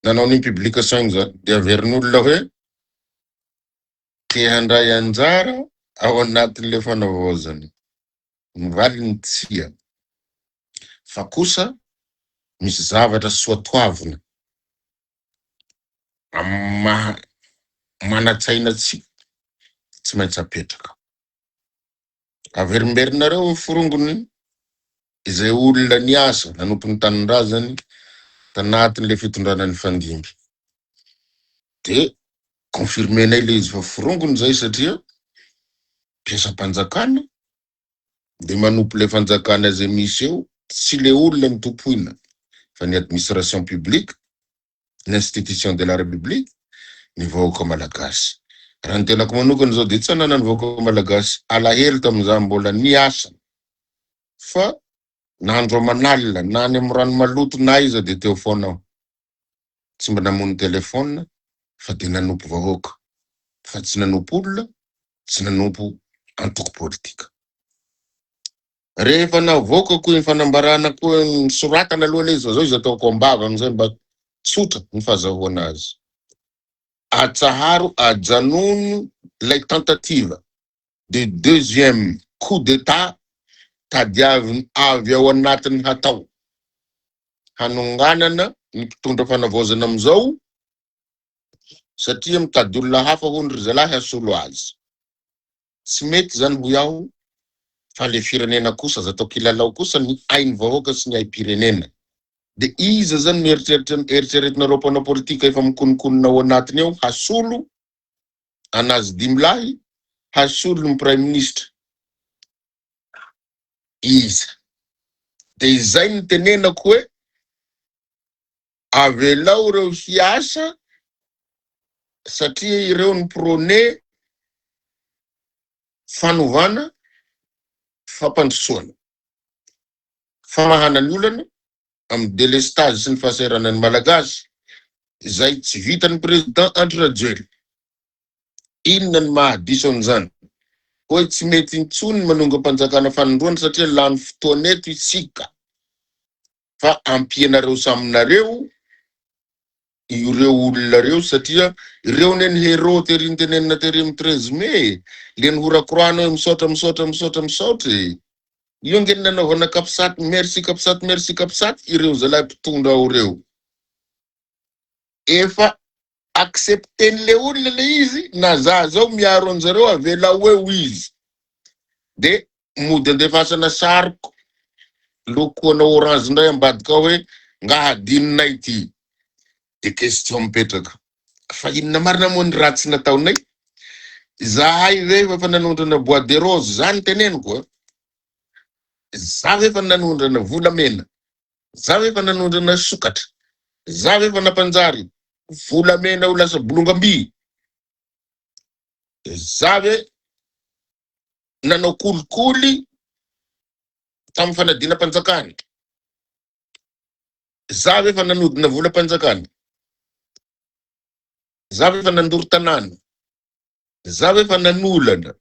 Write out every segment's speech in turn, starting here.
Nanao an'iny publication iny za dia averin'olona hoe te handray anjara ao anatin'ilay fanavaozana. Ny valiny tsia. Fa kosa misy zavatra soatoavina amin'ny maha manan-tsaina antsika tsy maintsy apetraka. Averimberinareo ny forongony izay olona niasa nanompo ny tanindrazany tanatin'ilay fitondrana nifandimby. Dia confirmer-nay ilay izy fa forongony izay satria mpiasam-panjakana dia manompo ilay fanjakana izay misy eo, tsy ilay olona no tompoina fa ny administration publique ny institution de la République, ny vahoaka malagasy. Raha ny tenako manokana izao dia tsy ananan'ny vahoaka malagasy alahelo tamin'izaho mbola niasa fa na andro aman'alina na any amin'ny rano maloto na aiza dia teo foana aho. Tsy mba namono téléphone fa dia nanompo vahoaka fa tsy nanompo olona, tsy nanompo antoko politika. Rehefa navoakako iny fanambarana koa ny soratana aloha ilay izy fa zao izy ataoko am-bava amin'izay mba tsotra ny fazahoana azy. Atsaharo ajanony ilay tentative de deuxième coup d'Etat tadiaviny avy ao anatiny hatao hanonganana ny mpitondra fanavaozana amin'izao satria mitady olona hafa hono ry zalahy hasolo azy. Tsy mety izany hoy aho fa le firenena kosa aza atao kilalao kosa ny ain'ny vahoaka sy ny aim-pirenena. De iza zany no eritreritra eritreretinareo mpanao politika efa mikononkonona ao anatiny ao hasolo anazy dimilahy hasolo ny praiminisitra? Iza? De izay no tenenako hoe avelao ireo hiasa satria ireo ny prône fanovana fampandrosoana, famahana ny olana amin'ny delestazy sy ny fahasahiranan'ny Malagasy izay tsy vitan'ny Président Andry Rajoelina. Inona ny maha diso an'izany? Hoe tsy mety intsony ny manongam-panjakana fanindroany satria lany fotoana eto isika fa ampianareo samy nareo ireo olona reo satria ireo anie ny héros tery nitenenina tery amin'ny 13 mai e, le nihorakorahana hoe misaotra misaotra misaotra misaotra e, io ange ny nanaovana capsat merci capsat merci capsat ireo zalahy mpitondra ao reo, efa accepten'le olona le izy na za zao miaro anjareo avelao eo izy de mody andefasana sariko lokoana orange ndray ambadika ao hoe nga hadinonay ty de question mipetraka fa inona marina moa ny ratsy nataonay zahay ve efa nanondrana bois de rose za ny teneniko a za ve efa nanondrana volamena za ve efa nanondrana sokatra za ve efa nampanjary volamena ho lasa bolongam-by za ve nanao kolikoly tamin'ny fanadinam-panjakana. Za ve efa nanodina volam-panjakana? Za ve efa nandoro tanàna? Za ve efa nanolana?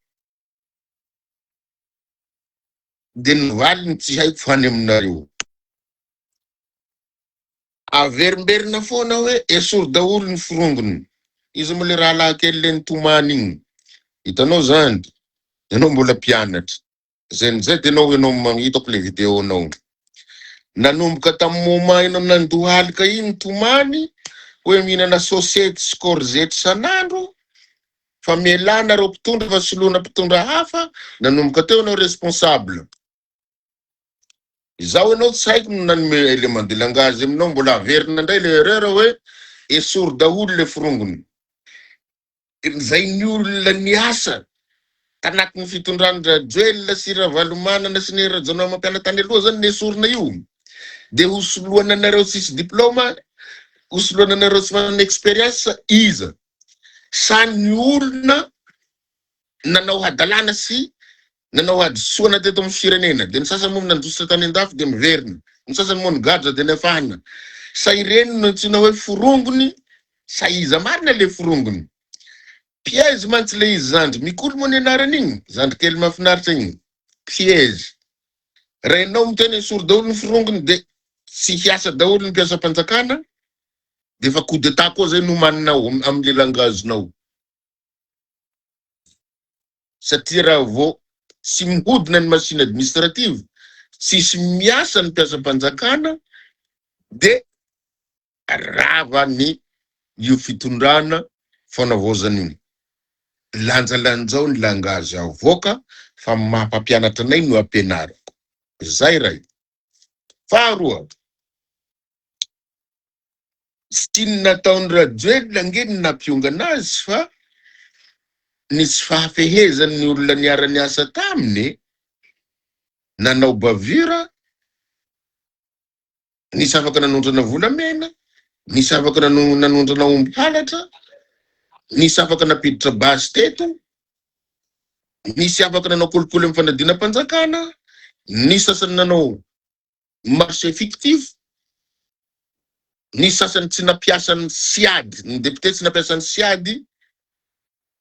Dia ny valiny tsy haiko fa any aminareo. Averimberina foana hoe esory daholo ny forongony. Iza moa le rahalahy kely le nitomany igny? Hitanao zandry, ianao mbola mpianatra. Zay amizay de enao enao hitako le vidéo nao. Nanomboka tamin'ny moment enao nandohalika iny nitomany hoe mihinana sosety sy corzety isan'andro fa mialà nareo mpitondra fa soloina mpitondra hafa, nanomboka teo enao responsable. Izao ianao tsy haiko no nanome élément de langage aminao mbola averina indray le erreur hoe esory daholo le forongony. Izay ny olona niasa tanatin'ny fitondran-dRajoelina sy Ravalomanana sy ny Rajaonarimampianina tany aloha zany nesorina io dia hosoloana anareo tsisy diplôme, hosoloana anareo tsy manana expérience iza? Sa ny olona nanao hadalana sy nanao hadisoana teto amin'ny firenena, dia ny sasany moa nandositra tany an-dafy dia miverina, ny sasany moa nigadra dia nafahana. Sa ireny no antsoina hoe forongony sa iza marina le forongony? Piège mantsy le izy zandry, Mikolo moa ny anarany igny, zandry kely mahafinaritra igny. Piège. Raha ianao miteny esory daholo ny forongony dia tsy hiasa daholo ny mpiasam-panjakana. De efa coup d'état koa zay no omaninao amin'le langage-nao. Satria raha vao tsy mihodina ny machine administrative, tsisy miasa ny mpiasam-panjakana de rava ny io fitondrana fanavaozana io. Lanjalanjao ny langage avoaka fa maha mpampianatra anay no ampianariko. Zay ray. Faharoa, tsy ny nataon'i Rajoelina ange no nampiongana azy fa ny tsy fahafehezan'ny olona niara-niasa taminy nanao bavure, nisy afaka nanondrana volamena, nisy afaka nanondrana omby halatra, nisy afaka nampiditra basy teto, nisy afaka nanao kolikoly amin'ny fanadinam-panjakana, nisy sasany nanao marché fictif, ny sasany tsy nampiasa ny siady, ny député tsy nampiasa ny siady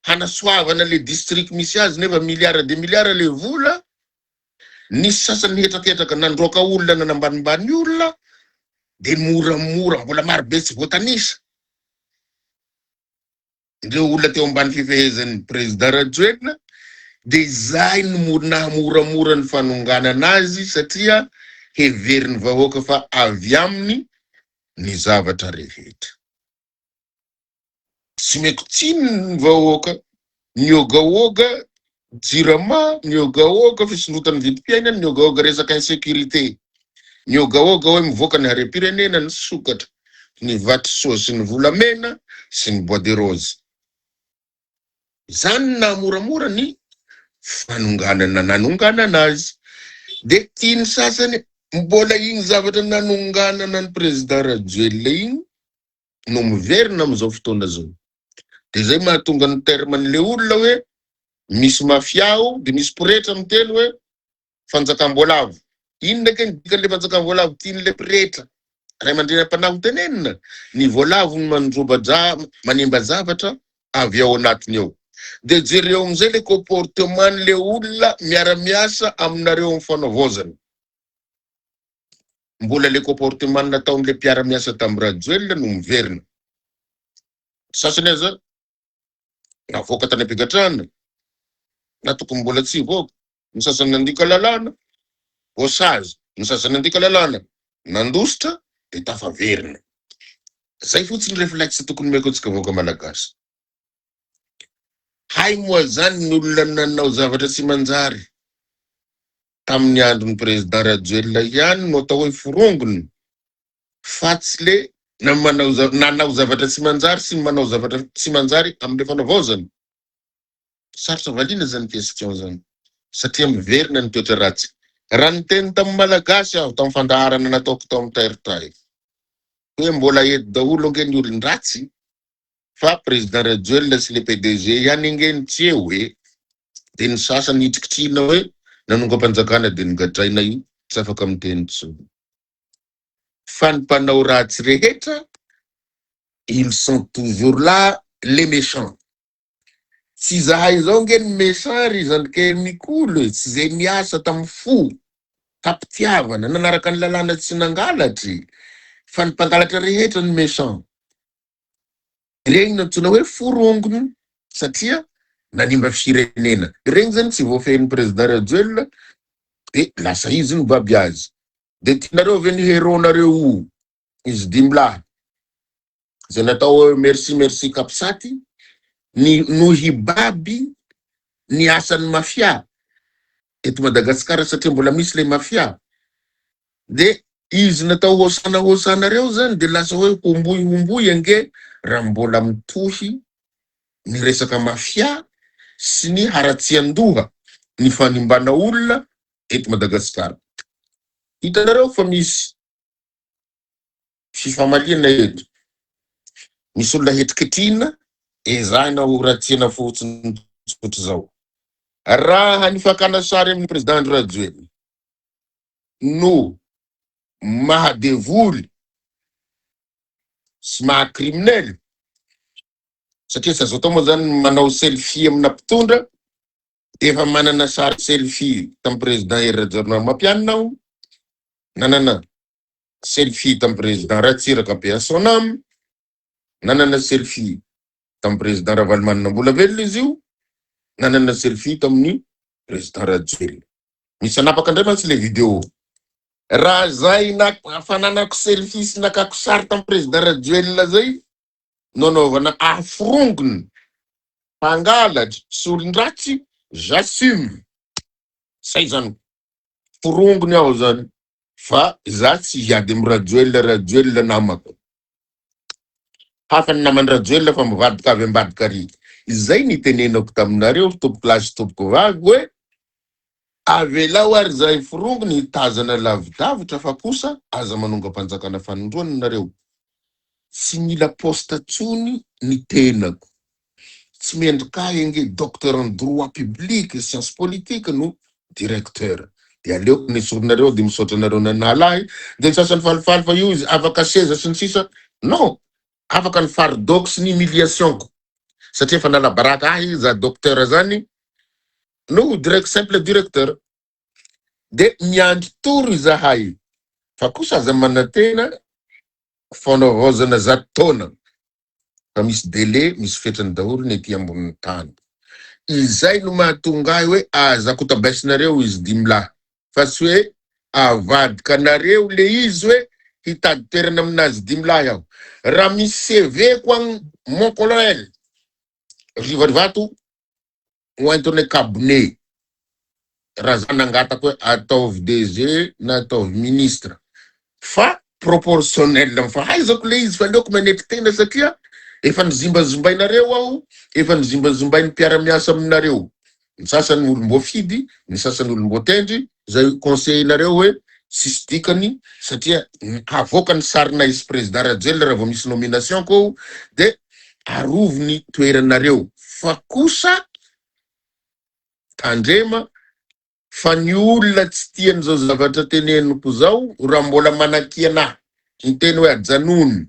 hanasoavana le district misy azy nefa milliards de milliards le vola, ny sasany nihetraketraka nandroaka olona nanambanimbany olona de moramora mbola marobe tsy voatanisa. Ireo olona teo ambany fifehezan'ny Président Rajoelina dia izay no nahamoramora ny fanonganana azy satria heverin'ny vahoaka fa avy aminy ny zavatra rehetra. Tsy omeko tsiny ny vahoaka niogaoga Jirama, niogaoga fisondrotan'ny vidim-piainana, niogaoga resaka insécurité, niogaoga hoe mivoaka ny harem-pirenena, ny sokatra. ny vatosoa sy ny volamena sy ny bois de rose. Izany no nahamoramora ny fanonganana nanonganana azy. Dia tian'ny sasany mbola iny zavatra nanonganana ny président Rajoelina iny no miverina amin'izao fotoana izao. Dia izay mahatonga ny terme an'ilay olona hoe misy mafia ao, dia misy pretra miteny hoe Fanjakam-boalavo. Inona kay ny dikan'ilay fanjakam-boalavo tian'ilay pretra ray aman-dreny am-panahy ho tenenina? Ny voalavo no mandroba-dra, manimba zavatra avy ao anatiny ao. Dia jereo amin'izay ilay comportement-n'ilay olona miara-miasa aminareo amin'ny fanavaozana. Mbola ilay comportement nataon'ilay mpiara-miasa tamin'i Rajoelina no miverina. Ny sasany aza navoaka tany am-pigadrana na tokony mbola tsy hivoaka. Ny sasany nandika lalàna, voasazy. Ny sasany nandika lalàna, nandositra dia tafaverina. Zay fotsiny reflexe tokony omeko antsika vahoaka malagasy. Hay moa zany ny olona nanao zavatra tsy manjary tamin'ny andron'ny président Rajoelina ihany no atao hoe forongony fa tsy le na manao nanao zavatra tsy manjary sy ny manao zavatra tsy manjary amin'le fanavaozana. Sarotra valiana zany question zany satria miverina ny toetra ratsy. Raha niteny tamin'ny Malagasy aho tamin'ny fandaharana nataoko tao amin'ny Tairtay hoe mbola eto daholo ange ny olon-dratsy fa Président Rajoelina sy le PDG ihany ange no tsy eo e! Dia ny sasany hitrikitrihina hoe nanongam-panjakana dia nogadraina io tsy afaka miteny intsony. Fa ny mpanao ratsy rehetra ils sont toujours là les méchants. Tsy izahay izao nge ny méchant ry zandrikely Mikolo e, tsy izay niasa tamin'ny fo, tam-pitiavana, nanaraka ny lalàna tsy nangalatra e, fa ny mpangalatra rehetra no méchant. Ireny no antsoina hoe forongony satria nanimba firenena. Ireny zany tsy voafehin'ny président Rajoelina de lasa izy no baby azy. De tianareo ve ny héros-nareo io, izy dimy lahy? Izay natao hoe merci merci capsat ny no hibaby ny asan'ny mafia eto Madagascar satria mbola misy ilay mafia de izy natao hosana hosana reo zany de lasa hoe homboy homboy ange raha mbola mitohy ny resaka mafia sy ny haratsian-doha ny fanimbana olona eto Madagascar. Hitanareo fa misy Fifamaliana eto. Misy olona hetriketrihina, ezahina ho ratsiana fotsiny tsotr'izao. Raha ny fakana sary amin'ny Président Andry Rajoelina no maha devoly sy maha criminel, satria tsy azo atao moa zany ny manao selfie amina mpitondra, dia efa manana sary selfie tamin'ny Président Hery Rajaonarimampianina aho, nanana selfie tamin'ny président Ratsiraka paix à son âme. Nanana selfie tamin'ny président Ravalomanana mbola velona izy io, nanana selfie tamin'ny président Rajoelina. Misy anapaka indray mantsy le vidéo. Raha zay na fananako selfie sy nakako sary tamin'ny président Rajoelina zay no anaovana ahy forongony, mpangalatra sy olon-dratsy, j'assume. Zay zany, forongony aho zany fa za tsy hiady amin'ny Rajoelina, Rajoelina namako. Hafa ny naman'i Rajoelina fa mivadika avy ambadika ary. Izay nitenenako taminareo tompoko lahy sy tompoko vavy hoe avelao ary zahay forongony hitazana lavidavitra fa kosa aza manongam-panjakana fanindroany nareo. Tsy mila poste tsony ny tenako. Tsy mendrika ahy ange docteur en droit public et sciences politiques no directeur. Dia aleoko nesorinareo dia misaotra anareo nanala ahy. Dia ny sasany falifaly fa io izy afaka seza sy ny sisa. Non! Afaka ny fardeau-ko sy ny humiliation-ko. Satria efa nala baraka ahy za docteur zany no direct simple directeur. Dia miandry toro izahay. Fa kosa aza manantena fanavaozana 100 taona. Fa misy délai, misy fetrany daholo ny ety ambonin'ny tany. Izay no mahatonga ahy hoe aza kotabaisinareo izy dimy lahy. Fa tsy hoe avadika anareo le izy hoe hitady toerana aminazy dimy lahy aho. Raha misy CV-ko agny mon colonel, Rivarivato ho entiny cabinet. Raha za nangataka hoe ataovy DG na ataovy ministre. Fa proportionnel amin'ny fahaizako le izy fa aleoko manetry tena satria efa nizimbazimbainareo aho, efa nizimbazimbain'ny mpiara-miasa aminareo. Ny sasany olom-boafidy, ny sasany olom-boatendry, izay conseiller-nareo hoe tsisy dikany satria havoaka ny sarinay sy président Rajoelina raha vao misy nomination ko de arovy ny toeranareo. Fa kosa tandrema fa ny olona tsy tian'izao zavatra teneniko zao raha mbola manakiana ahy miteny hoe ajanony,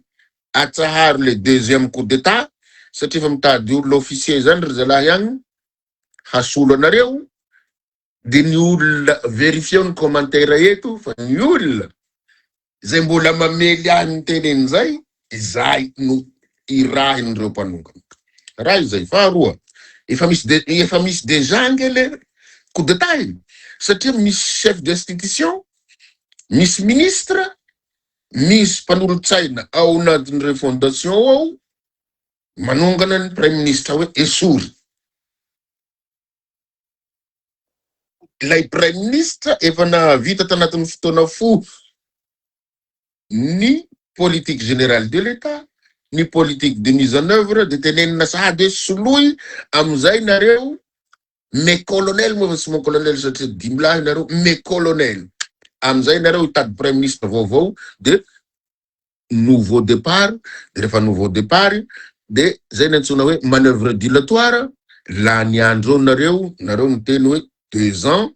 atsaharo le deuxième coup d'état satria efa mitady olona officier zany ry zalahy agny hasolo anareo, de ny olona vérifier ny commentaire eto fa ny olona izay mbola mamely ahy miteny an'izay, izay no irahin'ireo mpanongana. Raha izay. Faharoa, efa misy de, efa misy déjà ange le coup d'état iny satria misy chef d'institution, misy ministre, misy mpanolotsaina ao anatin'ny refondation ao manongana ny premier ministre hoe esory. Ilay premier ministre efa nahavita tanatin'ny fotoana fo ny politique générale de l'État, ny politique de mise en œuvre, de tenenina sahady hoe soloy amizay nareo mes colonel moa fa tsy mon colonel satria dimy lahy nareo, mes colonel amizay nareo hitady premier ministre vaovao de nouveau départ. De rehefa nouveau départ de zay ny antsoina hoe manœuvre dilatoire, lany andro eo nareo, nareo miteny hoe 2 ans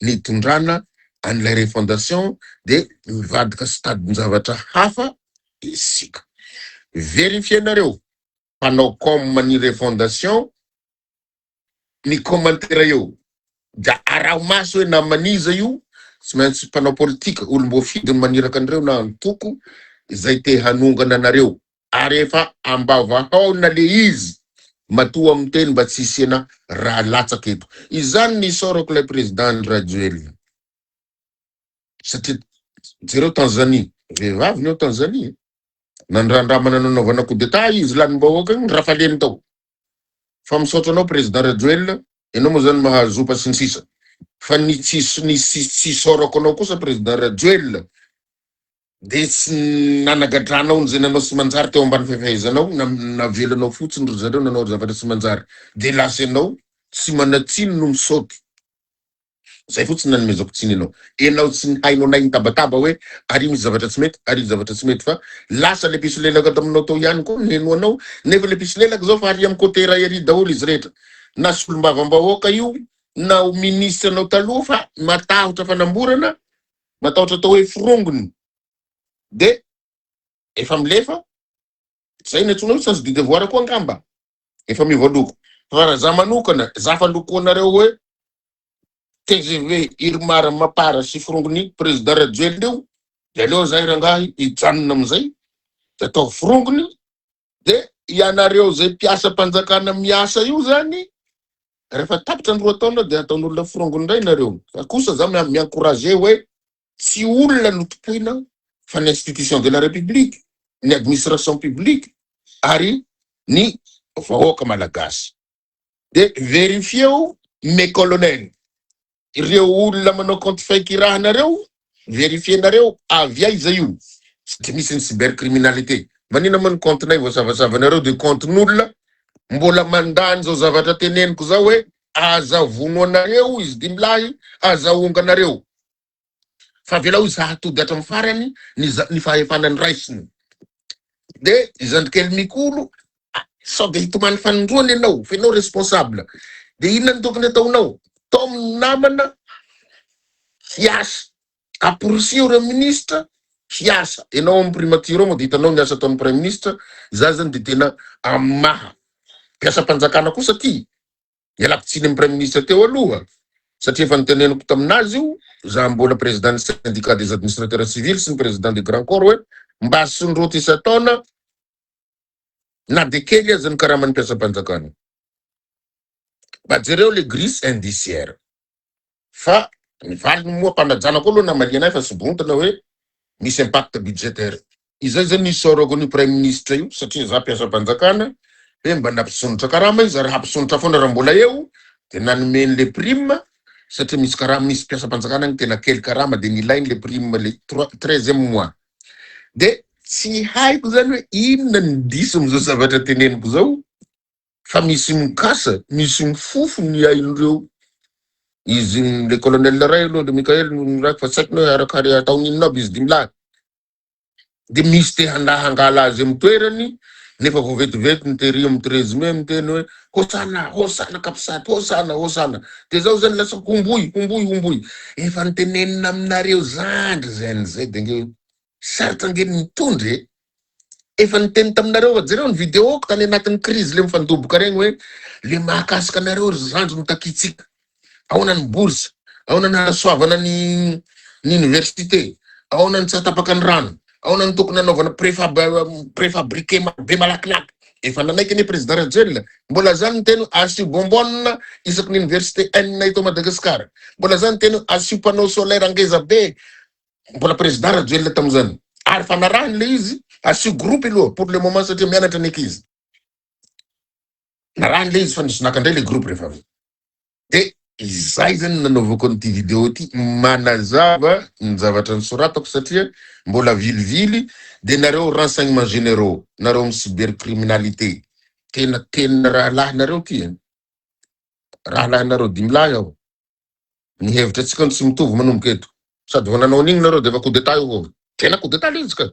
nitondrana an'ilay refondation de mivadika stade-javatra hafa isika. Vérifienareo mpanao com ny refondation ny commentaire eo da araho maso hoe namaniza io. Tsy maintsy mpanao politika olom-boafidy ny maniraka an'ireo na antoko izay te hanongana anareo ary efa ambavahaona le izy matoa amin'ny teny mba tsy hisiana raha latsaka eto. Izany ny isaorako ilay président Rajoelina satria jereo Tanzanie, vehivavy ny ao Tanzanie nandrandramana nanaovana coup d'état izy lanim-bahoaka igny rafaleny tao. Fa misaotra anao président Rajoelina, ianao moa zany mahazo opa sy ny sisa, fa ny tsisy ny tsy isaorako anao kosa président Rajoelina de tsy nanagadranao n'izay nanao sy manjary teo ambany fefehezanao na navelanao fotsiny ry zareo nanao zavatra tsy manjary de lasa ianao tsy manatsiny no misaoty. Zay fotsiny nanomezako tsiny anao, ianao tsy nihaino anay nitabataba hoe ary misy zavatra tsy mety ary zavatra tsy mety, fa lasa le mpisolelaka taminao tao ihany koa niheno anao nefa le mpisolelaka zao fa ary amy côté ray ary daholo izy rehetra, na solombavambahoaka io na ho ministre anao taloha, fa matahotra fanamborana, matahotra atao hoe forongony de efa milefa. Zay ny antsoina hoe sens du devoir koa angamba efa miova loko. Fa raha za manokana, za fa lokoanareo hoe TGV, Irmar, Mapara sy forongony président Rajoelina io, de aleo zay rangahy hijanona amizay de atao forongony. De ianareo zay mpiasam-panjakana miasa io zany, rehefa tapitra ny 2 taona de ataon'olona forongony indray nareo. Fa kosa za mi-encourager hoe tsy olona no tompoina fa ny institution de la République, ny administration publique ary ny vahoaka malagasy. De vérifieo, mes colonels, ireo olona manao compte fake irahanareo, vérifienareo avy aiza io, satria misy ny cybercriminalité. Manina moa ny compte-nay voasavasavanareo de compte-n'olona mbola mandany zao zavatra teneniko zao hoe aza vono anareo izy dimilahy, aza onganareo fa avelao izy hahatody hatramin'ny farany ny ny fahefana ny raisiny. De zandrikely mikolo sao de hitomany fanindroany ianao fa ianao responsable. De inona ny tokony ataonao? Taomy namana hiasa, amporisio ireo ministra hiasa. Ianao amin'ny primature ao moa de hitanao ny asa ataon'ny premier ministre. Za zany de tena amin'ny maha mpiasam-panjakana kosa ty ialako tsiny amin'ny premier ministre teo aloha, satria efa niteneniko taminazy io, za mbola président ny syndicat des administrateurs civils sy ny président de grand corps, hoe mba sondroty isan-taona na de kely aza ny karaman'ny mpiasam-panjakana, mba jereo le grille indiciaire. Fa ny valiny moa mpanajana koa aloha namalianay fa sy bontana hoe misy impact budgétaire. Izay zany nisaorako ny premier ministre io, satria za mpiasam-panjakana hoe mba nampisondrotra karama izy ary hampisondrotra foana raha mbola eo. De nanomeny le prime, satria misy karama, misy mpiasam-panjakana ny tena kely karama, de nilainy le prime, le trois 13e mois. De tsy haiko zany hoe inona ny diso am'izao zavatra teneniko zao, fa misy mikasa, misy mifofo ny ain'ireo izy. Le colonel ray aloha, le Mikael raiky, fa tsy haiko hoe arakary ataon'inona aby izy dimilahy, de misy te hangala azy amy toerany, nefa vao vetivety ny tery amy 13 mai miteny hoe hosana, hosana kapisaty, hosana, hosana. De zao zany lasa homboy, homboy, homboy. Efa nitenenina aminareo zandry zany zay, de nge sarotra nge mitondry e. Efa niteny taminareo fa jereo ny videoko tany anatin'ny crise le mifandoboka regny, hoe le mahakasika anareo ry zandry notakitsika: ahoana ny bourse, ahoana ny hanasoavana ny université, ahoana ny tsy hatapaka ny rano, ahoana ny tokony hanaovana préfab, préfabriqué be malakilaky. Efa nanaiky ny président Rajoelina. Mbola zany ny teny asio bonbonne isaky ny université enina eto Madagasikara, mbola zany teny asio panneau solaire angeza be, mbola président Rajoelina tam'izany, ary fanarahany le izy. Asio groupe aloha pour le moment satria mianatra ny ankizy. Narahany le izy, fa nisy naka indray le groupe rehefa avy. De izay zany nanaovako an'ity vidéo ty, manazava ny zavatra nysoratako, satria mbola vilivily. De nareo renseignement généraux, nareo amy cybercriminalité, tena tena rahalahinareo ty e, rahalahinareo dimilahy aho. Ny hevitra atsika no tsy mitovy manomboka eto, sady vao nanao an'igny nareo de efa coup d'état io, tena coup d'état le izy ka.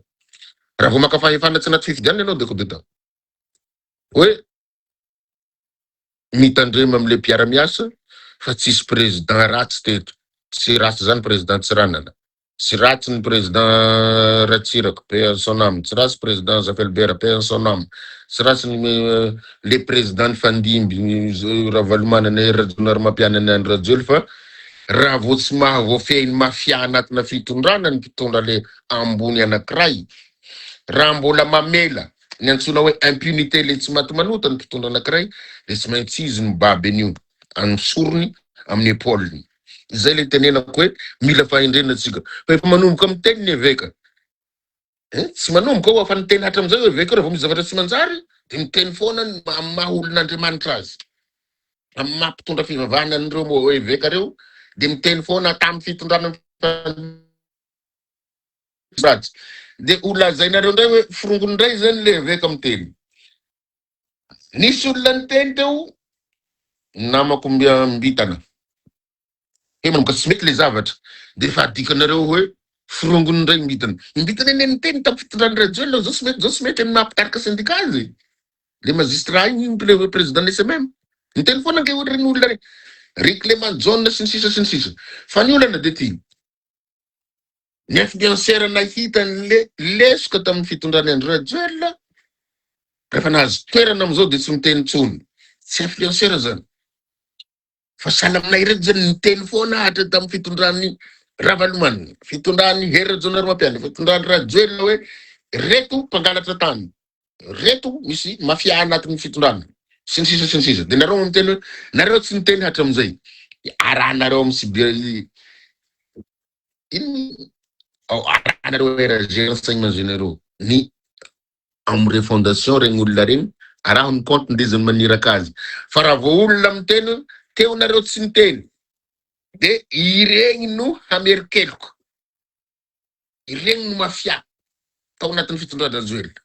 Raha vao maka fahefana tsy anaty fifidianana ianao de coup d'état. Hoe mitandrema amle mpiara-miasa, fa tsisy président ratsy teto. Tsy ratsy zany président Tsiranana, tsy ratsy ny président Ratsiraka, paix à son âme, tsy ratsy président Zafy Albert, paix à son âme, tsy ratsy ny le président ny Fandimby, Ravalomanana, Hery Rajaonarimampianina, Andry Rajoely. Fa raha vao tsy mahavoafehy ny mafia anatina fitondrana ny mpitondra le ambony anankiray, raha mbola mamela ny antsoina hoe impunité, le tsy maty manota ny mpitondra anankiray, de tsy maintsy izy ny baby an'io amin'ny sorony, amin'ny épaule-ny. Zay le tenenako hoe mila fahendrena atsika, fa efa manomboka amy teny ny eveka. Tsy manomboka ao, afa niteny hatram'izay hoe eveka, raha vao misy zavatra tsy manjary de miteny foana amy maha olon'Andriamanitra azy, amy maha mpitondra fivavahana an'ireo mo eveka reo, de miteny foana tamy fitondrana ratsy. De ho lazainareo ndray hoe forongony ndray zany le eveka miteny. Nisy olona niteny teo, namako mbitana hoe manomboka tsy mety le zavatra, de efa adikanareo hoe forongony ndray mbitana. Mbitana eny niteny tamy fitondrany Rajoelina zao tsy mety, zao tsy mety, amy maha mpitarika syndicat azy, le magistrat iny, le président ny SMM, niteny foana nke reny olona reny, ry Clément John sy ny sisa sy ny sisa. Fa ny olana de ty: ny influenceur nahita an'le lesoka tamin'ny fitondrany Andry Rajoelina, rehefa nahazo toerana amizao de tsy miteny tsony. Tsy influenceur zany, fa sahala aminay reto zany, niteny foana hatra tamin'ny fitondrany Ravalomanana, fitondrany Hery Rajaonarimampianina, fitondrany Rajoelina, hoe reto mpangalatra tany. Reto misy mafia anatin'ny fitondrana sy ny sisa sy ny sisa. Dia nareo miteny hoe nareo tsy niteny hatramin'izay. Arahanareo amin'ny cyber ino ao arahanareo RG renseignements généraux ny amin'ny refondation regny olona regny araho ny compte ndeziny maniraka azy. Fa raha vao olona miteny hoe teo nareo tsy niteny dia iregny no hamerin-keloka. Ireny no mafia tao anatin'ny fitondran-dRajoelina,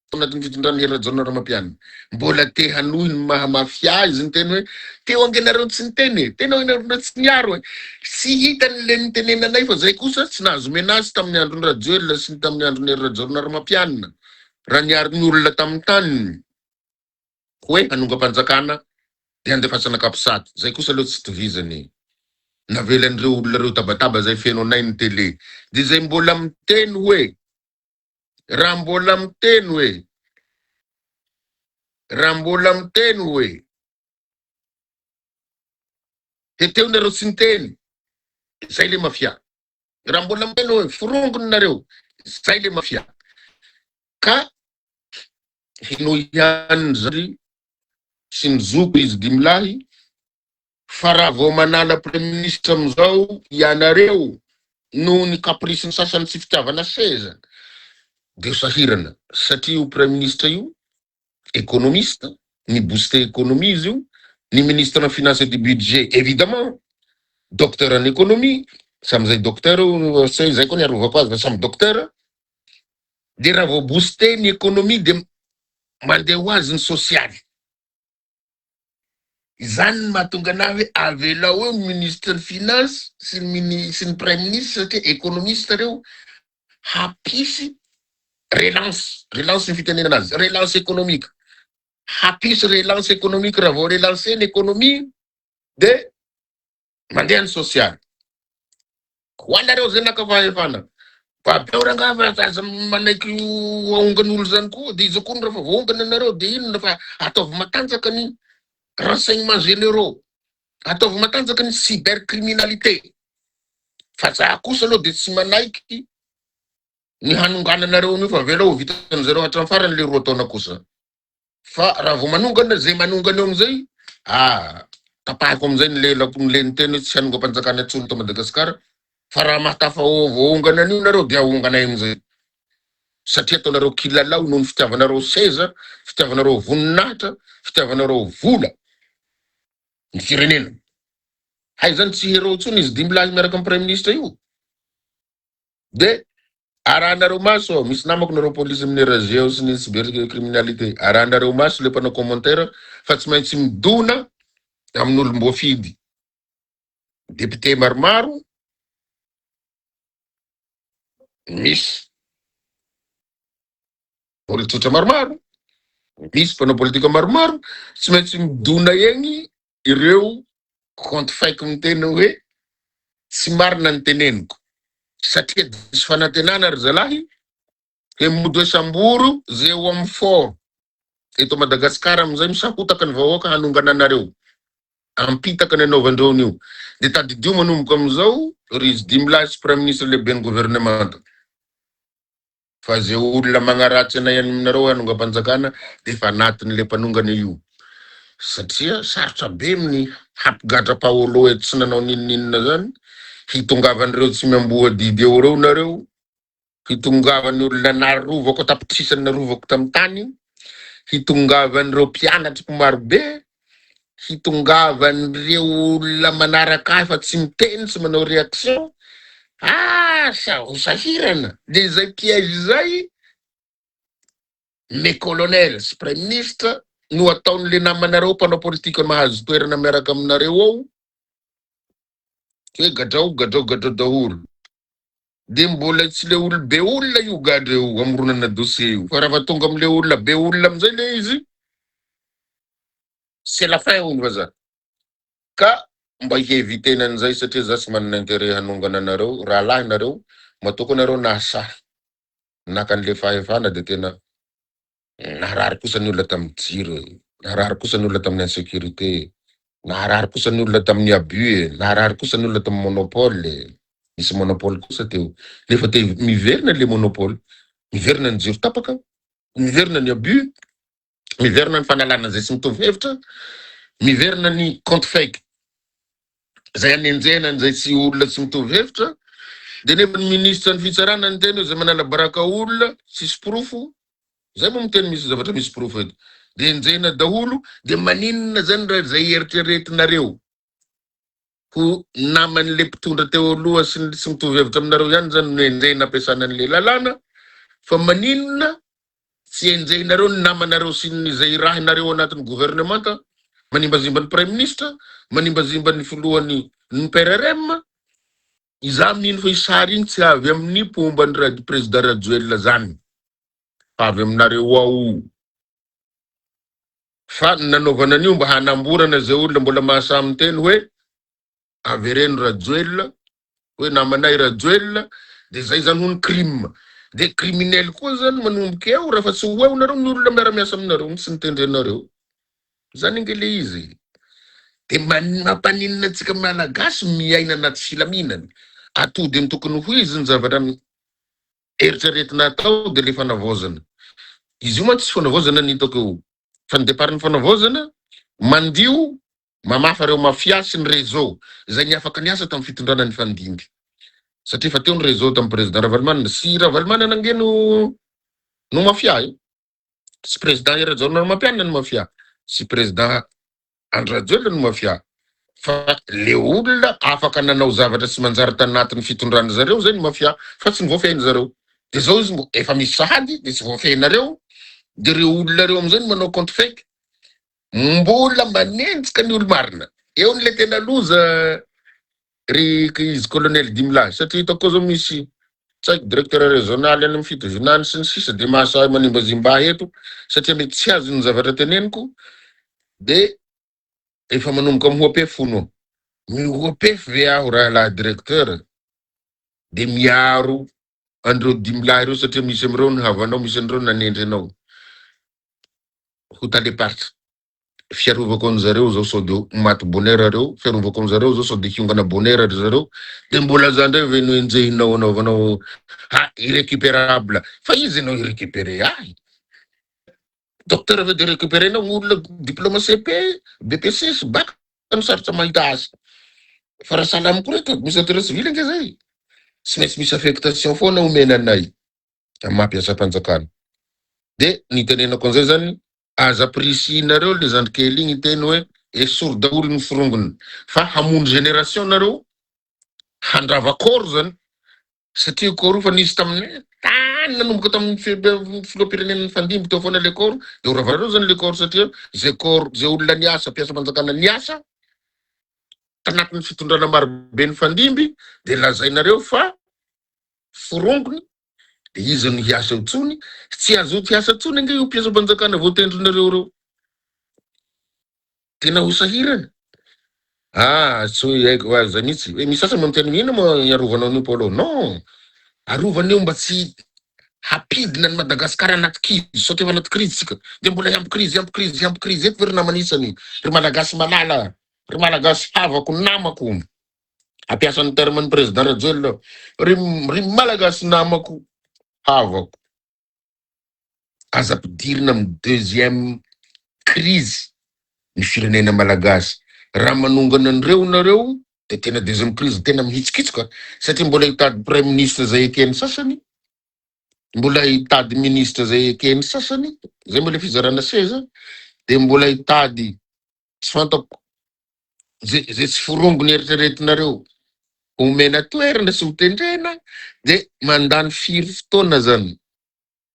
tao anatin'ny fitondran'i Hery Rajaonarimampianina. Mbola te hanohy ny maha mafia izy niteny hoe teo ange nareo tsy niteny e, teo ange nareo tsy niaro e. Tsy hitany le nitenenanay fa zay kosa tsy nahazo menace tamin'ny andron'i Rajoelina sy ny tamin'ny andron'i Hery Rajaonarimampianina raha niaro ny olona tamin'ny taniny. Hoe hanongam-panjakana dia handefasana capsat, zay kosa aloha tsy tovizana e. Navelan'ireo olona ireo tabataba zay feno anay ny télé. Dia zay mbola miteny hoe, raha mbola miteny hoe, raha mbola miteny hoe, dia teo nareo tsy niteny, zay le mafia. Raha mbola miteny hoe forongony nareo, zay le mafia. Ka Henoy ihany ny zandry sy ny zoko izy dimilahy fa raha vao manala praiminisitra amin'izao ianareo noho ny caprice ny sasany sy fitiavana seza dia ho sahirana satria io praiminisitra io économiste mi booster économie izy io, ny ministre ny finance et du budget évidemment docteur en économie samy zay docteur io zay koa ny arovako azy fa samy docteur. Dia raha vao booster ny économie dia mandeha ho azy ny sosialy. Izany no mahatonga anah hoe avelao eo ny ministre ny finance sy ny mini sy ny prime ministre satria économiste reo hampisy relance, relance ny fitenenana azy, relance économique. Hampisy relance économique raha vao relancer ny économie dia mandeha ny sosialy. Ho anareo zay naka fahefana. Babeo rangaha fa aza manaiky ho aongan'olo zany koa de iza koa no refa voaongana nareo de inona fa ataovy matanjaka ny renseignements généraux, ataovy matanjaka ny cybercriminalité fa za kosa aloha de tsy manaiky ny hanongananareo an'io fa avelao ho vitan'zareo hatramin'ny farany le 2 taona kosa. Fa raha vao manongana zay manongana eo amizay, ah tapahiko amizay ny lelako ny le niteny hoe tsy hanongam-panjakana intsony eto Madagasikara, fa raha mahatafa voaongana an'io nareo dia aonganay amizay, satria ataonareo kilalao noho ny fitiavanareo seza, fitiavanareo voninahitra, fitiavanareo vola ny firenena. Hay zany tsy héros intsony izy dimy lahy miaraka amin'ny praiminisitra io. De arahanareo maso ao, misy namako nareo polisy amin'ny RG ao sy ny cybercriminalité, arahanareo maso le mpanao commentaire fa tsy maintsy midona amin'olom-boafidy, député maromaro, misy olon-tsotra maromaro, misy mpanao politika maromaro, tsy maintsy midona egny ireo compte fake miteny hoe tsy marina ny teneniko satria diso fanantenana ry zalahy he mody hoe sambory ze eo amin'ny fort eto Madagascar amin'izay misahotaka ny vahoaka hanongana anareo ampitaka ny anaovandreo an'io de tadidio manomboka amin'izao ry izy dimy lahy sy prime ministre lehiben'ny gouvernemanta Fa ze olona magnaratsy anay aminareo hanongam-panjakana de efa anatin'le mpanongana io. Satria sarotra be ny hampigadra Paolo eto tsy nanao n'inon'inona zany, hitongavan'ireo tsy miamboho adidy eo reo nareo, hitongavan'ny olona narovako an-tapitrisany narovako tamin'ny tany, hitongavan'ireo mpianatriko marobe, hitongavan'ireo olona manaraka ahy fa tsy miteny, tsy manao réaction, ah sa ho sahirana, dia izay piège izay mes colonels sy prime ministre no ataon'le namanareo mpanao politika mahazo toerana miaraka aminareo ao, hoe gadrao gadrao gadrao daholo, dia mbola tsy le olo be olona io gadra io amoronana dossier io, fa raha tonga amle olona be olona amizay le izy, c'est la fin hoy ny vazaha. Ka mba hi-eviter-na an'izay satria za tsy manana intérêt hanongana anareo, rahalahy nareo, matoa koa nareo nahasahy naka an'le fahefana dia tena naharary kosa ny olona tamin'ny jiro e, naharary kosa ny olona tamin'ny insécurité e, naharary kosa ny olona tamin'ny abus e, naharary kosa ny olona tamin'ny monopole e, nisy monopole kosa teo, nefa te miverina le monopole, miverina ny jiro tapaka. Miverina ny abus, miverina ny fanalana izay tsy mitovy hevitra, miverina ny compte fake izay anenjehana an'izay tsy olona tsy mitovy hevitra, dia nefa ny ministre ny fitsarana niteny hoe izay manala baraka olona tsisy porofo, zay moa miteny misy zavatra misy porofo eto, dia enjehina daholo, dia maninona zany raha izay eritreretinareo ho naman'le mpitondra teo aloha sy ny tsy mitovy hevitra aminareo ihany zany no enjehina ampiasana an'le lalàna fa maninona tsy enjehinareo ny namanareo sy ny izay irahinareo anatin'ny gouvernemanta manimbazimba ny praiministra, manimbazimba ny filohan'ny ny PRRM, izaho mino fa io sary iny tsy avy amin'ny mpomba ny Rad président Rajoelina zany fa avy aminareo ao. Fa ny nanaovana an'io mba hanamborana izay olona mbola mahasahy miteny hoe avereno Rajoelina, hoe namanay Rajoelina, dia zay zany hono crime. Dia criminel koa zany manomboka eo raha fa tsy ho eo nareo ny olona miara-miasa aminareo no tsy nitendrenareo. Zany ange le izy e. Dia mampaninona antsika Malagasy miaina anaty filaminana. Atody amin'ny tokony ho izy ny zavatra Eritreretina atao dia le fanavaozana. Izy io mantsy tsy fanavaozana ny hitako eo. Fa ny départ ny fanavaozana, mandio, mamafa ireo mafia sy ny réseau izay niafaka niasa tamin'ny fitondrana nifandimby. Satria efa teo ny réseau tamin'ny président Ravalomanana. Sy Ravalomanana ange no no mafia e. Tsy président Hery Rajaonarimampianina no mafia. Sy président Andry Rajoelina no mafia fa le olona afaka nanao zavatra tsy manjary tanatin'ny fitondrany zareo zay no mafia fa tsy ny voafehiny zareo de zao izy mbo efa misy sahady de tsy voafehinareo de reo olona reo amizay no manao compte fake mbola manenjika ny olo-marina eo ny le tena loza ry izy colonel Dimilahy satria hitako koa zao misy tsy haiko directeur régional any amin'ny Fitovinany sy ny sisa de mahasahy manimbazimba ahy eto satria mety tsy azony ny zavatra teneniko de efa manomboka mihoa-pefy hono aho. Mihoa-pefy ve aho rahalahy directeur de miaro an'ireo Dimilahy ireo satria misy amin'ireo ny havanao misy an'ireo nanendry anao ho talem-paritra. Fiarovako an'zareo zao sao de ho maty bonheur reo, fiarovako an'zareo zao sao de hiongana bonheur ry zareo, de mbola za ndray ve no enjehinao anaovanao ha irrecuperable, fa iza no hi-recuperer ahy? Docteur ve de recuperer-nao olona diplôme CP, BPC sy bac no sarotra mahita azy, fa raha sahala amiko reto administrateur civil ange zay, tsy maintsy misy affectation foana omena anay amin'ny maha mpiasam-panjakana, de ny itenenako an'izay zany Aza ampirisihinareo le zandrikely igny hiteny hoe esory daholo ny forongony fa hamono génération nareo handrava corps zany satria io corps io fa nisy tamin'ny tany nanomboka tamin'ny filoham-pirenena nifandimby teo foana le corps de ho ravanareo zany le corps satria ze corps ze olona niasa mpiasam-panjakana niasa tanatin'ny fitondrana marobe nifandimby de lazainareo fa forongony Dia iza no hiasa eo intsony? Tsy hazoto hiasa intsony ange io mpiasam-panjakana voatendrinareo ireo. Tena ho sahirana. Ah, tsy hoe haiko fa zay mihitsy. Hoe misy sasany miteny hoe inona moa iarovanao an'io Paolo? Non! Arovana io mba tsy hampidina an'i Madagasikara anaty kizo, sao efa anaty krizy tsika. Dia mbola hiampy krizy, hiampy krizy, hiampy krizy eto ve ry namana isany? Ry Malagasy malala, ry Malagasy havako, namako. Hampiasa ny terme ny président Rajoelina aho. Ry ry Malagasy namako, havako, aza ampidirina amin'ny deuxième crise ny firenena malagasy. Raha manongana an'ireo nareo dia tena deuxième crise tena mihitsikitsoka satria mbola hitady praiminisitra izay eken'ny sasany, mbola hitady ministra izay eken'ny sasany, izay moa ilay fizarana seza, dia mbola hitady tsy fantako Ze ze tsy forongony eritreretinareo omena toerana sy hotendrena de mandany firy fotoana zany?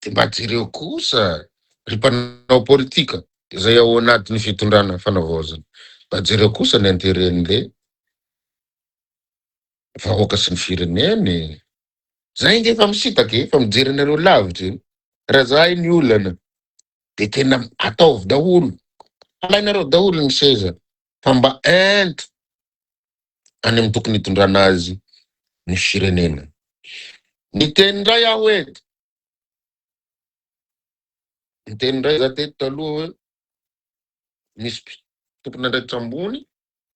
De mba jereo kosa ry mpanao politika izay ao anatin'ny fitondrana fanavaozana, mba jereo kosa ny interet-n'le vahoaka sy ny firenena e! Zay nge efa misitaka e, efa mijery anareo lavitra e! Raha zahay ny olana de tena ataovy daholo, alainareo daholo ny seza fa mba ento any amin'ny tokony hitondrana azy ny firenena. Niteny indray aho eto, niteny indray za teto taloha hoe misy tompon'andraikitra ambony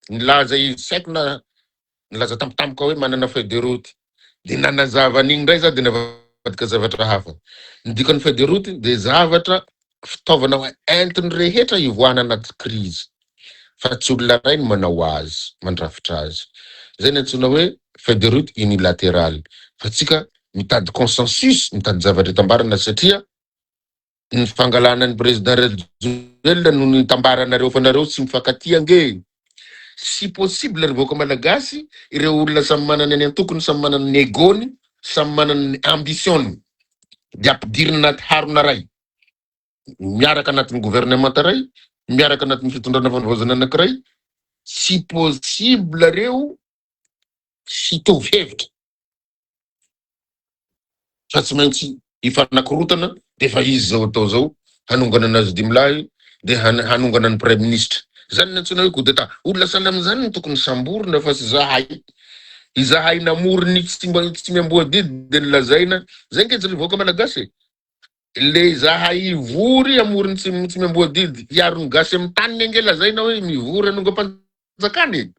nilaza izy, tsy haiko na nilaza tampotampoka hoe manana feuille de route, de nanazava an'igny indray za de navadika. Mivadika zavatra hafa. Ny dikan'ny feuille de route dia zavatra fitaovana entin'ny rehetra hivoahana anaty crise fa tsy olona iray no manao azy, mandrafitra azy. Izay no antsoina hoe feuille de route unilatérale. Fa tsika mitady consensus, mitady zavatra itambarana satria ny fangalana ny président Rajoelina no nitambaranareo fa nareo tsy mifankatia ange. Tsy possible ry vahoaka malagasy ireo olona samy manana ny antokony, samy manana ny ego-ny, samy manana ny ambition-ny dia ampidirina anaty harona ray, miaraka anatin'ny gouvernemanta ray, miaraka anatin'ny fitondrana fanavaozana anakiray, tsy possible reo hitovy hevitra. fa tsy maintsy hifanakorotana dia efa izy zao atao zao hanongana anazy dimilahy dia hanongana ny praiministra zany ny antsoina hoe coup d'etat olona sahala amin'izany no tokony samborina fa tsy zahay izahay namory ny tsy mba tsy miamboa didy dia nolazaina zay nge ry vahoaka malagasy e le zahay hivory hamory ny tsy tsy miamboa didy hiaro ny gasy amin'ny taniny ange lazaina hoe mivory hanongam-panjakana e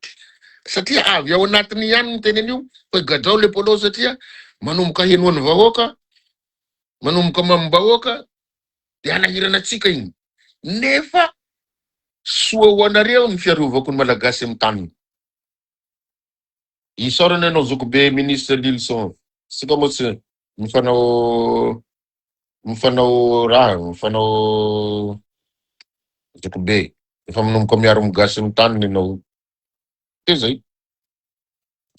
satria avy ao anatiny ihany ny teny an'io hoe gadrao le polo satria manomboka henoan'ny vahoaka manomboka mamim-bahoaka dia hanahirana antsika iny nefa soa ho anareo ny fiarovako ny malagasy amin'ny taniny. Isaorana ianao zokibe ministre Lilison, tsika moa tsy mifanao mifanao raha mifanao zokibe efa manomboka miaro ny gasy amin'ny taniny ianao de zay.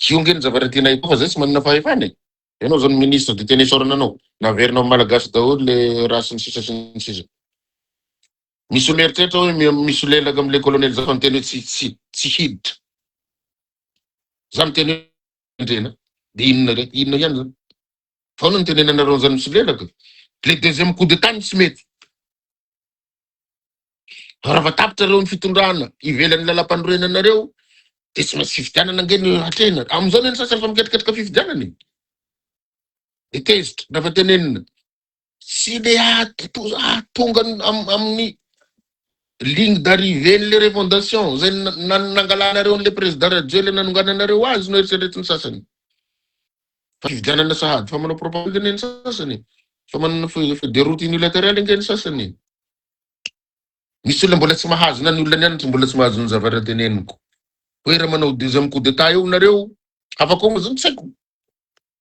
Io nge ny zavatra tianay atao fa zay tsy manana fahefana e. Ianao zany ministre de tena isaorana anao. Naverina amin'ny malagasy daholo le raha sy ny sisa sy ny sisa. Misy olona eritreritra hoe misolelaka amle colonel za fa miteny hoe tsy tsy tsy hiditra. Za miteny hoe ndrena de inona re inona ihany zany. Fa ahoana no itenenanareo an'izany misolelaka? Le deuxième coup d'état no tsy mety. Raha vao tapitra reo ny fitondrana ivelan'ny lalam-panorenanareo de tsy maintsy fifidianana ange no atrehina. Amin'izao anie ny sasany efa miketriketrika fifidianana e. De tezitra raha tenenina. Tsy le hahatonga amin'ny ligne d'arrivée n'le refondation zay nangalanareo an'le président Rajoelina nanongananareo azy no eritreretin'ny sasany. Fa fifidianana sahady fa manao propagande anie ny sasany. Fa manana feuille de route unilatérale ange ny sasany. Misy olona mbola tsy mahazo na ny olona nianatra mbola tsy mahazo ny zavatra teneniko. Hoe raha manao deuxième coup d'état eo nareo, hafa koa moa zany tsy haiko.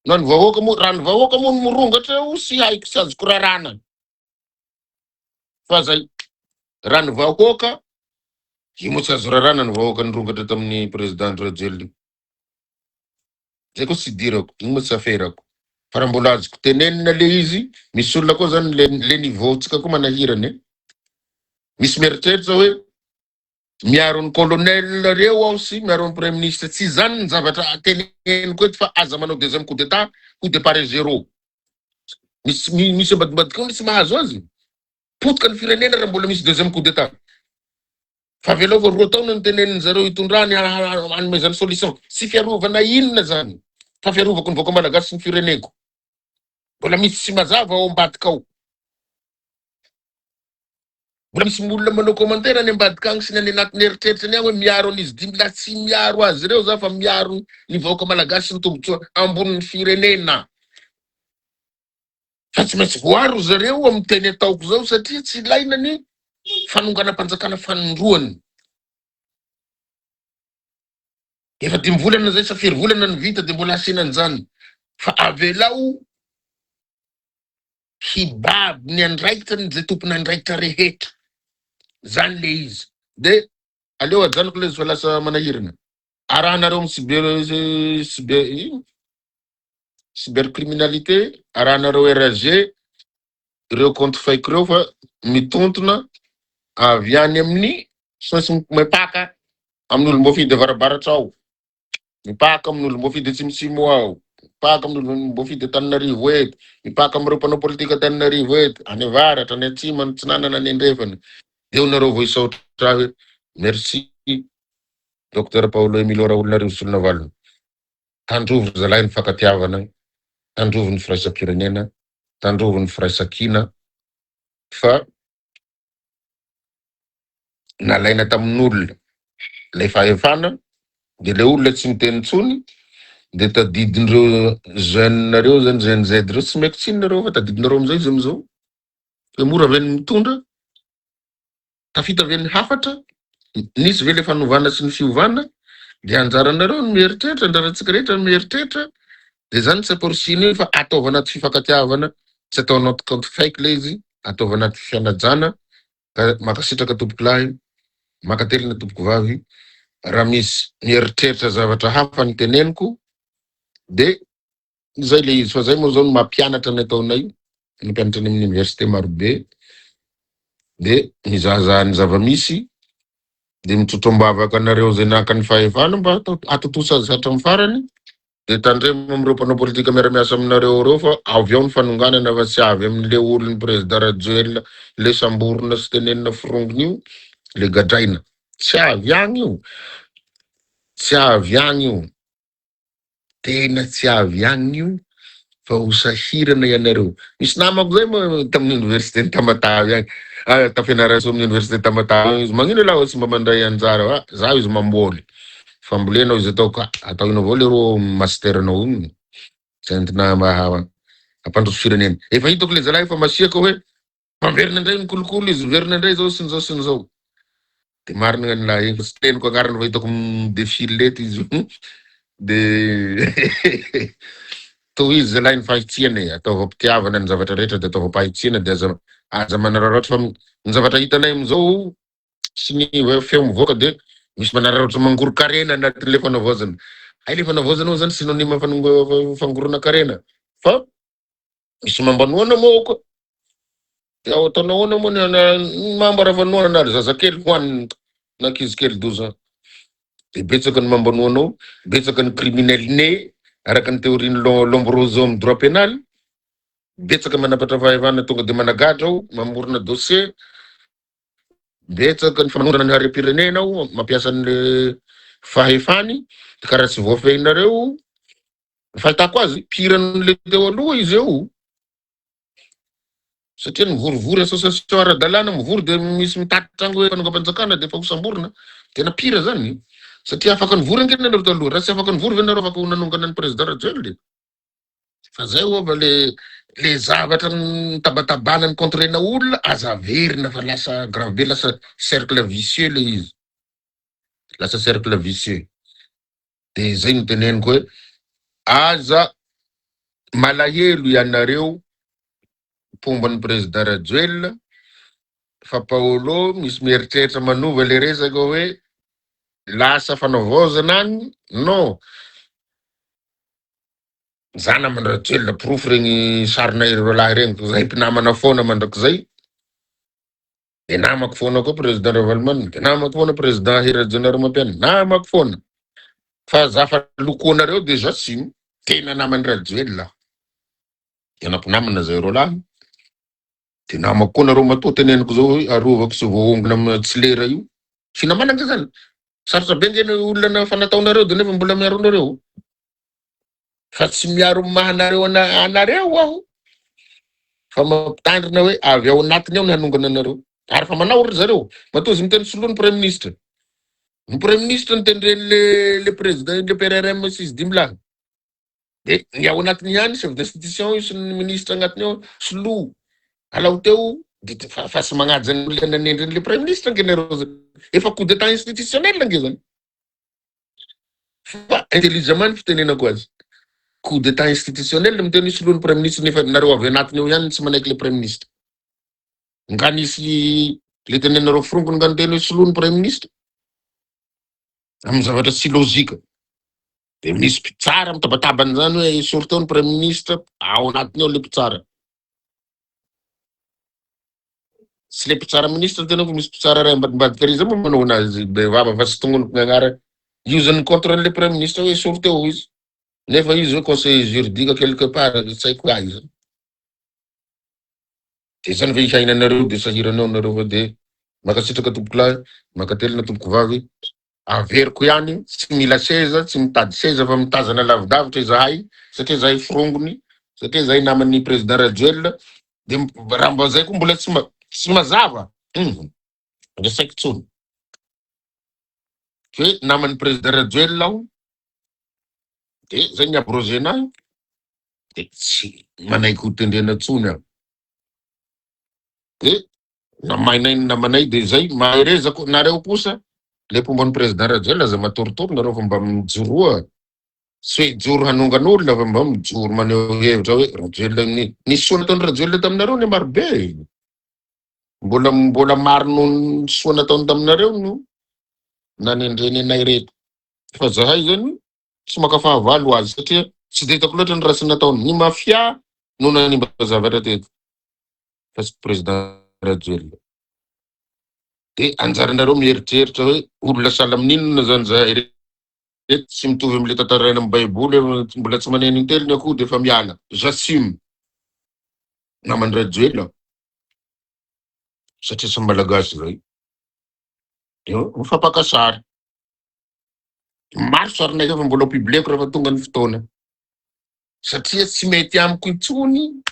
Na ny vahoaka moa, raha ny vahoaka moa no mirongatra eo tsy haiko, tsy azoko raràna. Fa zay, raha ny vahoaka, io moa tsy azo raràna ny vahoaka nirongatra tamin'ny président Andry Rajoelina. Zay koa tsy idirako, iny moa tsy aferako. Fa raha mbola azoko tenenina le izy, misy olona koa zany le, le niveau-tsika koa manahirana e. Misy mieritreritra hoe miaro ny colonel reo aho sy miaro ny praiministre. Tsy izany ny zavatra teneniko eto fa aza manao deuxième coup d'état, coup de pare zéro. Misy misy ambadimbadika ao ny tsy mahazo azy. Potika ny firenena raha mbola misy deuxième coup d'état. Fa avelao fa roa taona no tenenin zareo hitondrany hanomezany solution. Tsy fiarovana inona zany fa fiarovako ny vahoaka malagasy sy ny fireneko. Mbola misy tsy mazava ao ambadika ao. Mbola misy olona manao commentaire any ambadika agny sy ny any anatin'ny eritreritrany agny hoe miaro an'izy dimy lahy. Tsy miaro azy ireo za fa miaro ny vahoaka malagasy sy ny tombotsoa ambonin'ny firenena. Fa tsy maintsy voaro zareo amin'ny teny ataoko zao satria tsy ilaina ny fanonganam-panjakana fanindroany. Efa dimy volana zay sa firy volana no vita dia mbola asiana an'izany. Fa avelao hibaby ny andraikitra ny zay tompon'andraikitra rehetra. Zany le izy. De aleo ajanoko le izy fa lasa manahirana. Arahanareo amin'ny cyber cyber ino? Cybercriminalité, arahanareo RAG ireo compte fake ireo fa mitontona avy any amin'ny tsy maintsy mipaka amin'ny olom-boafidy avarabaratra ao, mipaka amin'ny olom-boafidy atsimotsimo ao, mipaka amin'ny olom-boafidy Antananarivo eto, mipaka amin'ireo mpanao politika Antananarivo eto, any avaratra, any atsimo, any atsinanana, any andrefana. Dia eo nareo vao hisaotra ahy hoe merci Docteur Paolo Emilio Raholinarivo Solonavalona. Tandrovy ry zalahy ny fankatiavana, tandrovy ny firaisam-pirenena, tandrovy ny firaisankina fa nalaina tamin'olona ilay fahefana dia ilay olona tsy miteny intsony De tadidin'ireo jeunes nareo zany, Gen Z reo, tsy meko tsiny nareo fa tadidinareo amizay izy amizao. Hoe mora ve ny mitondra? Tafita ve ny hafatra? Nisy ve le fanovana sy ny fiovana? De anjaranareo ny mieritreritra, anjarantsika rehetra ny mieritreritra. De zany tsy amporisihina io fa ataovy anaty fifankatiavana, tsy atao anaty compte fake le izy, ataovy anaty fifanajana. Ka mankasitraka tompokolahy, mankatelina tompokovavy, raha misy mieritreritra zavatra hafa ny teneniko de zay le izy fa zay moa zao no mampianatra ny ataonay, mampianatra any amin'ny université marobe de mizahazaha ny zava-misy de mitrotro am-bavaka anareo zay naka ny fahefana mba hatontosa azy hatramin'ny farany. Dia tandremo amin'ireo mpanao politika miara-miasa aminareo ireo fa avy ao ny fanonganana fa tsy avy amin'le olon'ny président Rajoelina le samborina sy tenenina forongony io le gadraina. Tsy avy agny io. Tsy avy agny io. Tena tsy avy agny io fa ho sahirana ianareo. Misy namako zay moa tamin'ny université Tamatave agny, ah, ta Fianarantsoa amin'ny université Tamatave agny izy, magnino ialahy tsy mba mandray anjara? Ah, zaho izy mamboly. Fambolena izy atao ka atao ino avao leroa master nao iny tsy entina mba hampandroso firenena. Efa hitako le zalahy efa masiaka hoe fa verina indray ny kolikoly izy, verina indray zao sy ny zao sy ny zao. De marina ny lahy iny fa tsy teniko agnarany fa hitako mi-défile eto izy io. De tohizo zalahy ny fahitsiana e, ataovy am-pitiavana ny zavatra rehetra de ataovy am-pahitsiana de aza aza manararaotra fa ny zavatra hitanay amizao sy ny hoe feo mivoaka dia misy manararaotra mangoron-karena anatin'ilay fanavaozana. Hay ilay fanavaozana moa zany synonyme fangoronan-karena fa misy mambanoana moa ao koa. Dia ao ataonao ahoana moa ny ny mamba raha fanohanana ary zazakely hohaniny na ankizy kely 12 ans. Dia betsaka ny mambanoana ao, betsaka ny criminel né araka ny théorie-n'i Lombroso amin'ny droit pénal. Betsaka manampatra fahefana tonga dia managadra ao, mamorona dossier. Betsaka ny famanondrana ny harem-pirenena ao, mampiasa ny fahefany, ka raha tsy voafehinareo, ny fahitako azy, pire noho le teo aloha izy eo, satria nivorivory association ara-dalàna, mivory dia misy mitatitra agny hoe mpanongam-panjakana dia efa hosamborina, tena pire zany, satria afaka nivory ange nareo taloha, raha tsy afaka nivory ve nareo afaka ho nanongana ny président Rajoelina? Fa zay oa le le zavatra nitabatabana ny contre-na olona aza averina fa lasa grave be lasa cercle vicieux le izy. Lasa cercle vicieux. De zay no teneniko hoe aza malahelo ianareo mpomba ny président Rajoelina fa Paolo misy mieritreritra manova le resaka hoe lasa fanavaozana agny non. Za namana Rajoelina porofo regny sarinay roalahy regny fa zahay mpinamana foana mandrakizay de namako foana koa président Ravalomanana de namako foana président Hery Rajaonarimampianina namako foana fa za fa lokoanareo déjà tsy tena naman'i Rajoelina aho tena mpinamana zay roalahy de namako koa nareo matoa teneniko zao hoe arovako tsy voaongona am tsy lera io finamana nge zany sarotra be nge ny olona fa nataonareo de nefa mbola miaro anareo Fa tsy miaro ny maha anareo anareo aho fa mampitandrina hoe avy ao anatiny ao ny hanongana anareo. Ary fa manao ry zareo. Matoa izy miteny soloa ny praiminisitra. Ny praiminisitra no tendren'le le président le PRRM sy izy dimy lahy. De ny ao anatiny ihany chef d'institution io sy ny ministra agnatiny ao soloa. Alao teo de fa tsy magnaja ny olona nanendry an'le praiminisitra ange nareo zany. Efa coup d'état institutionnel ange zany. Fa intelligemment ny fitenenako azy. Coup d'état institutionnel miteny hoe soloin'ny praiminisitra nefa nareo avy anatiny ao ihany no tsy manaiky le praiminisitra. Nga nisy le tenenareo forongony nga niteny hoe soloin'ny praiminisitra? Amin'ny zavatra tsy logique. De misy mpitsara mitabataba an'izany hoe esory teo ny praiminisitra, ao anatiny ao le mpitsara. Tsy le mpitsara ministre tena fa misy mpitsara ray ambadimbadika ary zay moa manao anazy bevava fa tsy tognoniko ny agnarany. Io zany contre an'le premier ministre hoe esory teo izy. Nefa izy hoe conseiller juridique quelque part tsy haiko hoe aiza. De zany ve hiainanareo de sahirana eo nareo fa de mankasitraka tompokolahy, mankatelina tompokovavy. Averiko ihany, tsy mila seza, tsy mitady seza fa mitazana lavidavitra izahay satria izahay forongony, satria izahay naman'ny président Rajoelina, dia raha mba zay koa mbola tsy tsy mazava, hum, resaiko tsony. Hoe naman'ny président Rajoelina aho, De zay ny abrogena ahy de tsy manaiky ho tendrena intsony aho. De namainay ny namanay de zay maherezako nareo kosa le mpomba ny président Rajoelina, aza matoritory nareo fa mba mijoroa, tsy hoe hijoro hanongan'olona fa mba mijoro maneho hevitra hoe Rajoelina ny ny soa nataon'i Rajoelina taminareo ny marobe, mbola maro noho ny soa nataony taminareo no nanendreny anay reto, fa zahay zany tsy maka fahavalo ho azy satria tsy de hitako loatra ny ratsy nataony. Ny mafia no nanimba zavatra teto fa tsy président Rajoelina. De anjaranareo mieritreritra hoe olona sahala amin'inona zany zahay reto. Tsy mitovy am'le tantaraina amin'ny Baiboly hoe mbola tsy maneno intelo ny akoho de efa miala. J'assume namany Rajoelina satria samy Malagasy zay. De mifampaka sary. Maro sarinay fa mbola ho publieko rehefa tonga ny fotoana. Satria tsy mety amiko intsony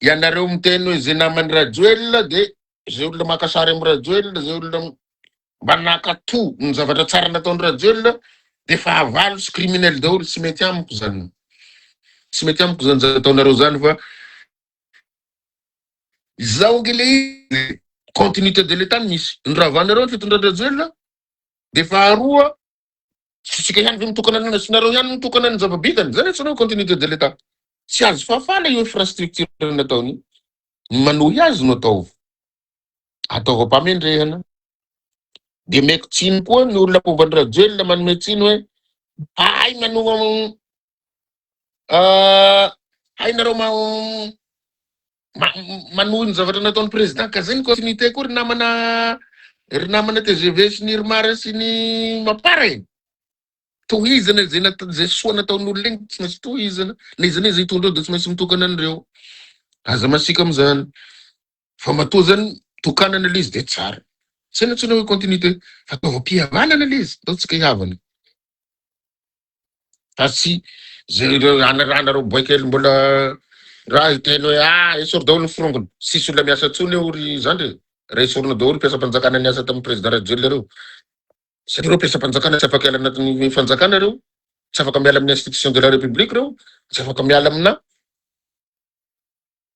ianareo miteny hoe zay namany Rajoelina, de zay olona maka sary amin'ny Rajoelina, zay olona mba nakato ny zavatra tsara nataon'ny Rajoelina de fahavalo sy criminel daholo. Tsy mety amiko zany. Tsy mety amiko zany zany ataonareo zany, fa izao nge le izy, continuité de l'État misy. Ny ravanareo ny fitondran-dRajoelina de faharoa tsy tsika ihany ve mitokana anana sy nareo ihany mitokana ny zava-bitany zany antsoina hoe continuité de l'État. Tsy azo fafana io infrastructure nataony, ny manohy azy no ataovy, ataovy ampamendrehana. De meko tsiny koa ny olona mpomba ny Rajoelina manome tsiny hoe hay mano hainareo manohy ny zavatra nataon'ny président, ka zay ny continuité koa, ry namana TGV sy ny IRMAR sy ny Mapara e. Tohizana zay zay soa nataon'olona igny, tsy maintsy tohizana na iza na iza hitondra eo, de tsy maintsy mitokana an'ireo. Aza masiaka am'zany fa matoa zany tokanana le izy de tsara. Tsy haina antsoina hoe continuité fa ataovy am-pihavanana le izy, atao tsika hihavana, fa tsy zay anareo boay kely mbola raha hiteny hoe ah, esory daholo ny forongony, tsisy olona miasa intsony eo ry zandry. Raha esorina daholo mpiasam-panjakana niasa tamin'ny président Rajoelina reo, satria reo mpiasam-panjakana tsy afaka hiala anatin'ny fanjakana reo, tsy afaka miala amin'ny institution de la République reo, tsy afaka miala amin'ny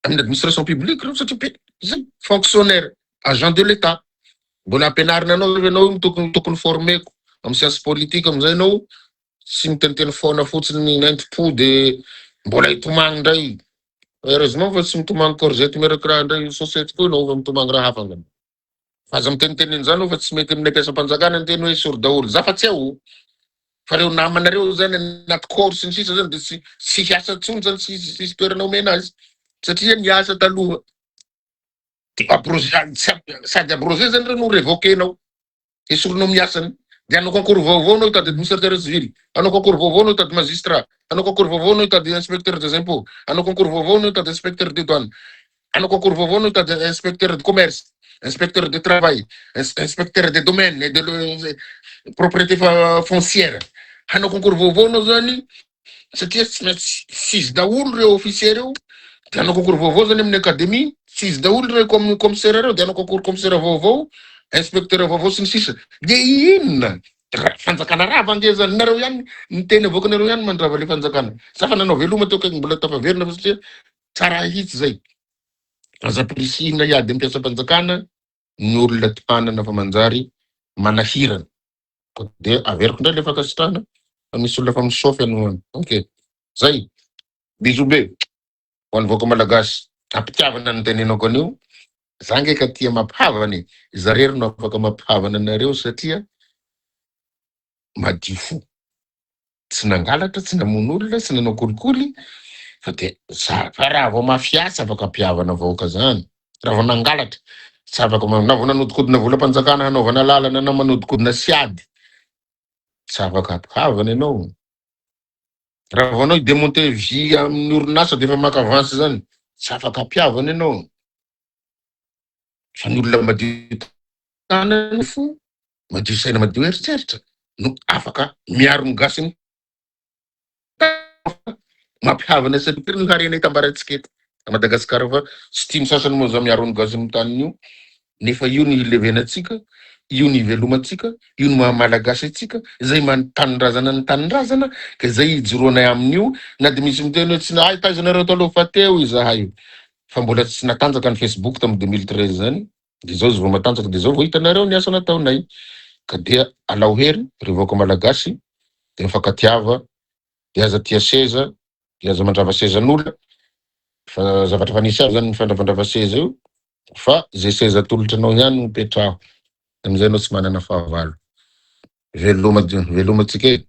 administration publique reo, satria zay fonctionnaire, agent de l'État. Mbola ampianarina anao ianao io, tokony formeko amin'ny science politique amizay anao, tsy miteniteny foana fotsiny nentim-po de mbola hitomagny ndray. Heureusement fa tsy mitomagny courgette miaraka raha ndray société koa anao fa mitomagny raha hafa angamba. Fa aza miteniteny an'izany anao fa tsy mety aminay mpiasam-panjakana ny teny hoe esory daholo. Za fa tsy ao fa reo namanareo zany anaty corps sy ny sisa zany de tsy hiasa intsony zany, tsisy toerana omena azy satria niasa taloha de abrogé, sady abrogé zany reo no révoquenao, esorinao miasany, de anao concours vaovao anao hitady administrateur civil, anao concours vaovao anao hitady magistrat, anao concours vaovao anao hitady inspecteur des impôts, anao concours vaovao anao hitady inspecteur des douanes, anao concours vaovao anao hitady inspecteur de commerce, inspecteur de travail, inspecteur des domaines et de propriété foncière, hanao concours vaovao anao zany satria tsy maintsy tsy izy daholo reo officier reo, de hanao concours vaovao zany amin'ny académie, tsy izy daholo reo commissaire reo, de hanao concours commissaire vaovao, inspecteur vaovao sy ny sisa. De inona fanjakana rava ange zany? Nareo ihany ny teny avoakanareo ihany mandrava le fanjakana. Za fa nanao veloma teo akaiky, mbola tafaverina fa satria tsara hitsy zay. Aza ampirisihina hiady amin'ny mpiasam-panjakana ny olona tohanana fa manjary manahirana. De averiko indray le fankasitrahana fa misy olona fa misofy anoany. Ok, zay, bisous be ho an'ny vahoaka malagasy. Ampitiavana ny tenenako an'io za nge ka tia mampihavana e. Zarery no afaka mampihavana anareo satria madio fo, tsy nangalatra, tsy namono olona, tsy nanao kolikoly, fa de za fa raha vao mafia tsy afaka ampihavana vahoaka zany. Raha vao nangalatra tsy afaka na vao nanodikodina volam-panjakana hanaovana lalana na manodikodina siady, tsy afaka ampihavana ianao. Raha vao anao hi-démonter vy amin'ny orinasa de efa maka avance zany, tsy afaka ampihavana ianao. Fa ny olona madio tanana fo, madio saina, madio eritreritra no afaka miaro ny gasy, mampihavana, satria ny harena hitambarantsika eto a Madagasikara, fa tsy tia ny sasany moa za miaro ny gasy amin'ny taniny io. Nefa io no hilevenantsika, io no hivelomantsika, io no maha Malagasy antsika, izay maha tanindrazana ny tanindrazana, ka izay ijoroanay amin'io, na dia misy miteny hoe tsy nahay taiza nareo taloha fa teo izahay, fa mbola tsy natanjaka ny Facebook tamin'ny 2013 zany, dia izao izy vao matanjaka, dia izao vao hitanareo ny asa nataonay, ka dia alao hery ry vahoaka Malagasy, dia mifankatiava, dia aza tia seza, dia aza mandrava sezan'olona, fa zavatra efa nisy aby zany ny fandravandrava seza io, Fa ze seza atolotra anao ihany no petraho, amizay anao tsy manana fahavalo. Veloma veloma tsika e.